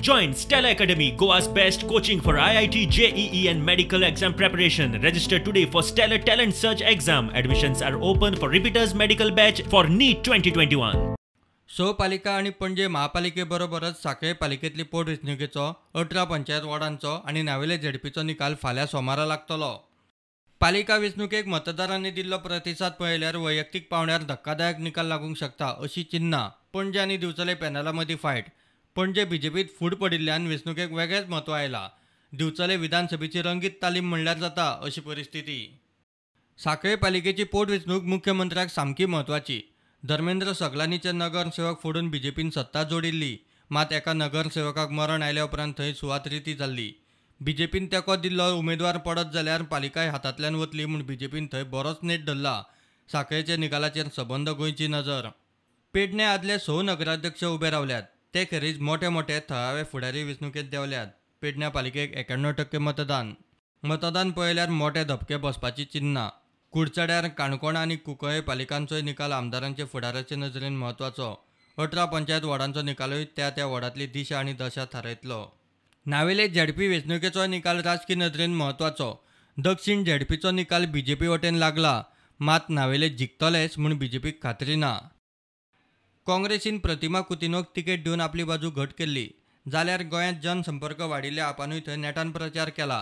Join Stellar Academy, Goa's best coaching for IIT, JEE and medical exam preparation. Register today for Stellar Talent Search exam. Admissions are open for repeaters medical batch for NEET 2021. स पालिका आनी पणजे महापालिके बरोबरच साखळे पालिकेतली पोटवेंचणुकेचो 18 पंचायत वॉर्डांचो आनी नावेले झेडपीचो निकाल फाल्यां सोमारा लागतलो. पालिका वेंचणुकेक मतदारांनी दिल्लो प्रतिसाद पळयल्यार वैयक्तीक पावंड्यार धक्कादायक निकाल लागूंक शकता अशी चिन्नां. पणजे आनी दिवचले पॅनला मदीं फायट. पणजे बीजेपीत फूट पडिल्ल्यान वेंचणुकेक वेगळेंच म्हत्व आयलां. दिवचले विधानसभेची रंगीत तालीम म्हणल्यार जाता अशी परिस्थिती. साखळे पालिकेची पोटवेंचणूक मुख्यमंत्र्याक सामकी म्हत्वाची. धर्मेंद्र सगलानीचे नगरसेवक फोडून बीजेपीन सत्ता जोडिल्ली. मात एका नगरसेवकाक मरण आयल्या उपरांत थंय सुवात रिती जाल्ली. बीजेपीन तेंको दिल्लो उमेदवार पडत जाल्यार पालिकाय हातांतल्यान वतली म्हूण बीजेपीन थंय बरोच नेट धरला. साखळेच्या निकालाचेर सबंद गोंयची नजर. पेडणे आदले 6 नगराध्यक्ष उबे रावल्यात. ते खेरीज मोठे मोठे थळावे फुडारी वेंचणुकेंत देंवल्यात. पेडण्या पालिकेक 91% मतदान. मतदान पळयल्यार मोठे धपके बसपाची चिन्नां. कुडचड्यार, काणकोण आनी कुंकळे पालिकांचोय निकाल आमदारांचे फुडाराचे नदरेन म्हत्वाचो. 18 पंचायत वॉर्डांचो निकालूय त्या त्या वॉर्डांतली दिशा आनी दशा थारायतलो. नावेले झेडपी वेंचणुकेचोय निकाल राजकी नदरेन म्हत्वाचो. दक्षीण झेडपीचो निकाल बीजेपी वटेन लागला. मात नावेले जिखतलेच म्हूण बीजेपीक खात्री ना. काँग्रेसीन प्रतिमा कुतिनोक तिकेट दिवन आपली बाजू घट केल्ली. जाल्यार गोंयांत जनसंपर्क वाडिल्ल्या आपानूय थंय नेटान प्रचार केला.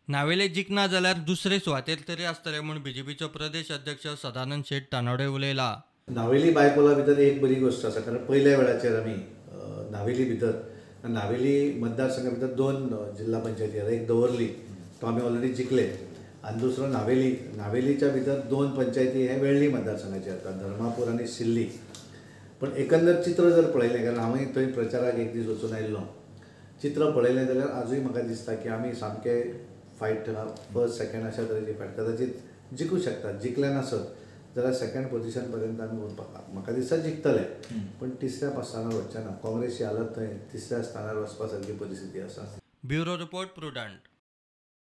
नावेले जिखना जाल्यार दुसरे सुवातेर तरी आसतले म्हूण बीजेपीचो प्रदेश अध्यक्ष सदानंद शेट तानोडे उलयला. नावेली बायपोला भितर एक बरी गोश्ट आसा, कारण पयल्या वेळाचेर आमी नावेली भितर नावेली मतदारसंघा भितर 2 जिल्हा पंचायती आसा. एक दवर्ली तो आमी ऑलरेडी जिखले आनी दुसरो नावेली. नावेलीच्या भितर 2 पंचायती हे वेळ्ळी मतदारसंघाचे आसा, धर्मापूर आनी सिल्ली. पण एकंदर चित्र जर पळयलें, कारण हांवूय थंय प्रचाराक एक दीस वचून आयिल्लो, चित्र पळयलें जाल्यार आजूय म्हाका दिसता की आमी सामके फायट फर्स्ट सेकंड अशा तरेची फायट कदाचित जिखूं शकता. जिखले नासत जाल्यार सेकंड पोझिशन पर्यंत आमी उरपाक म्हाका दिसता जिखतले, पण तिसऱ्या स्थानार वचचे ना. काँग्रेसची हालत थंय तिसऱ्या स्थानार वचपा सारकी परिस्थिती आसा. Bureau report, Prudent.